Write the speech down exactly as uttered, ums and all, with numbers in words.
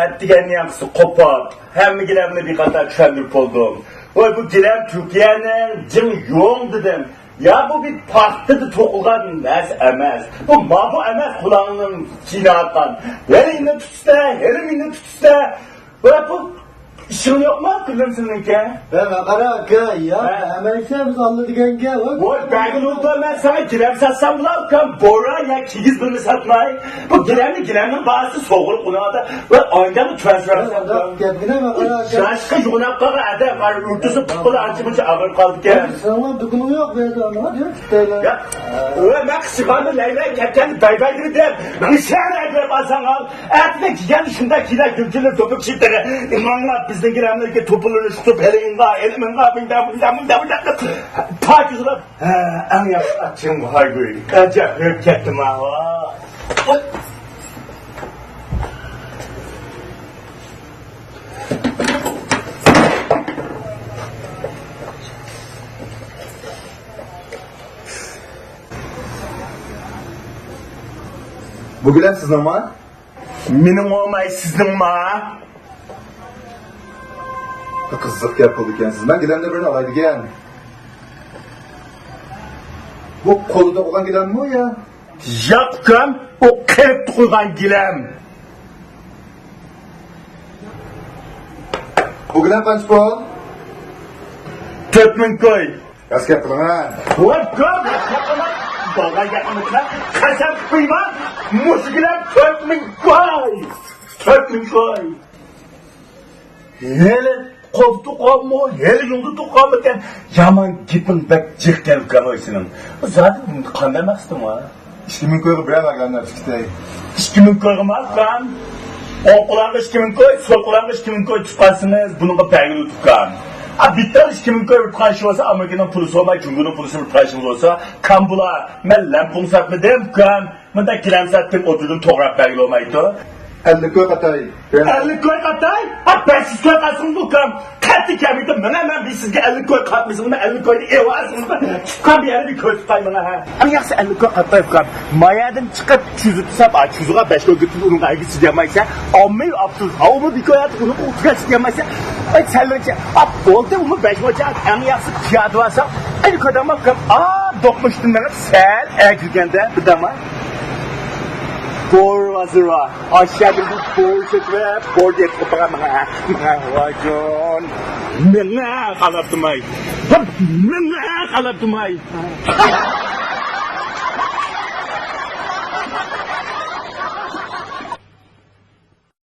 ئەتىگەننى ياقىسى قوپۇپ، ھەممە گىلەمنى بىر قاتار چۈشەندۈرۈپ بولدۇم. ۋاي، بۇ گىلەم تۈركىيەنىڭ جىڭ يوڭ دېدىم. يا بۇ بىر پاختىدا توقۇلغان نەرسە ئەمەس. بۇ مابۇ ئەمەس، قۇلاڭنىڭ چىيناۋاتقان. ھېلى مېنى تۇتسا، ھېلى مېنى تۇتسا. ۋاي، بۇ ئىشىڭ يوقمۇ، كۈلۈم سېنىڭكى؟ ۋە ماقارا ئاكا، يا، ھە. ھەممە ئىشلار بىز ئاللا دېگەنگە، ۋاي. ۋاي، بەگلۇردۇر، مەن ساڭا گىلەم ساتسام بۇلار، ئۇكام، بورا يا كىگىز بىرنى ساتماي. بۇ گىلەمنى، گىلەمنىڭ باھاسى سوغۇرۇق ئۇنىڭدا. ۋاي، ئايدىمۇ ترانسفېر ۋە ساتسام. ئۇنداق گەپنى ماقارا ئاكا. ياشقا يۇغناپقالغان ئادەم، ئاي، ئۇرتۇسى پۇت-قولى ئانچە-مۇنچە ئاغرىپ قالىدىكەن. سېنىڭ دۇكىنىڭ يوق بۇ يەردە، نېمە دەپ تۇتايلى؟ يا، ۋە مەن قىسقاندا لەيلەي كەتكەن بەي-بەي دېدىم. مېنى سەن ئەيىبلەپ ئالساڭ ئال. ئەتىگە كىيگەن شۇنداق كىيلەر گۈلچىلەر توپۇپ چىقتى. ئىماملار بىزنىڭكىلەرنىڭكى توپىلىرىنى تۇتۇپ، ھېلى ئىڭغا، ھېلى مىڭغا، مىڭدا، مىڭدا، مىڭدا، مىڭدا دەپ پاكىزلاپ. ھە، ئەڭ ياخشى ئاچچىقىم ھايگۈي. ئەجەب ھۆپ كەتتىم ھا. بۇ گىلەم سىزنىڭما؟ مېنىڭ ئوماي سىزنىڭما؟ قىزىق گەپ قىلىدىكەنسىز. مەن گىلەمدىن بىرنى ئالاي دېگەن. بۇ قولىدا قويغان گىلەممۇ يا؟ ياق، ئۇكام، ئۇ قېرىپ قويغان گىلەم. بۇ گىلەم قانچە پۇل؟ تۆت مىڭ كوي. راست گەپ قىلىڭ ھە. ۋاي، كۆر، راست گەپ قىلىڭ. بالغا گەپ قىلىڭ. قەسەم قۇيما، مۇشۇ گىلەم تۆت مىڭ كوي. تۆت مىڭ كوي. ھېلى قولتۇقۇممۇ، ھېلى يۇڭدا تۇققانمىكەن؟ يامان گېپىڭ بەك جىق كەلدىكەن ۋاي سېنىڭ. زادى قانداق مەقسىتىڭ بار؟ ئىككى مىڭ كويغا بىرەر بەرگەن نەرسە كۈتەي. ئىككى مىڭ كويغا مالكام؟ ئوڭ قۇلاققا ئىككى مىڭ كوي، سول قۇلاققا ئىككى مىڭ كوي تۇتقانسىڭىز، بۇنىڭغا بەرگىلى تۇتقان. ئا، بىتتال ئىككى مىڭ كوي ئۇتقان ئىش بولسا، ئامېرىكىنىڭ پۇلىسى بولماي، جۇڭگونىڭ پۇلىسى ئۇتقان ئىشىڭىز بولسا، كام بولا. مەن لەمپۇڭ ساتمىدىم، ئۇكام. مۇنداق گىلەم ساتتىم، ئوتتۇرىدىن توغراپ بەرگىلى بولمايدۇ. ئەللىك كوي قاتاي. ئەللىك كوي قاتاي؟ ھە، بەش يۈز كوي قاتسىڭىز ئۇكام. قەتئىي كەلمەيدۇ. مانا مەن بىر سىزگە ئەللىك كوي قاتمىسىڭىز، مەن ئەللىك كوينى ئېلىۋالسىڭىز، تۇتقان بىر يەرنى بىر كۆرسىتىپ قويماڭ ھە. ئەڭ ياخشىسى ئەللىك كوي قاتاي ئۇكام. ما يەردىن چىقىپ، چۈزۈپ تۇرسام، ئا، چۈزۈغا بەش كوي كېتىپ، ئۇنىڭغا ھەرگىز چىدىيالمايسەن. ئاممىۋى ئاپتوبۇس، ھاۋۇمۇ بىر كوي ئاتىپ، ئۇنىڭغا ئولتۇرغان چىدىيالمايسەن. ئاي، سەللىچە، ئاپ، بولدى، ئۇمۇ بەش كوي ئات. ئەڭ ياخشىسى پىيادە بارساق، ئەينى كويداڭ ئۇكام. ئا، دوقمۇشتىن مېڭىپ، سەل ئەگىلگەندە بىردەم بار. بور ۋازىر بار. ئاشۇ يەردىن بىر بور سېتىپ، بور دەپ قوپۇرغان ماڭا. ماڭا ۋاجون. مېڭە قالاپ تۇرماي. مېڭە قالاپ تۇرماي.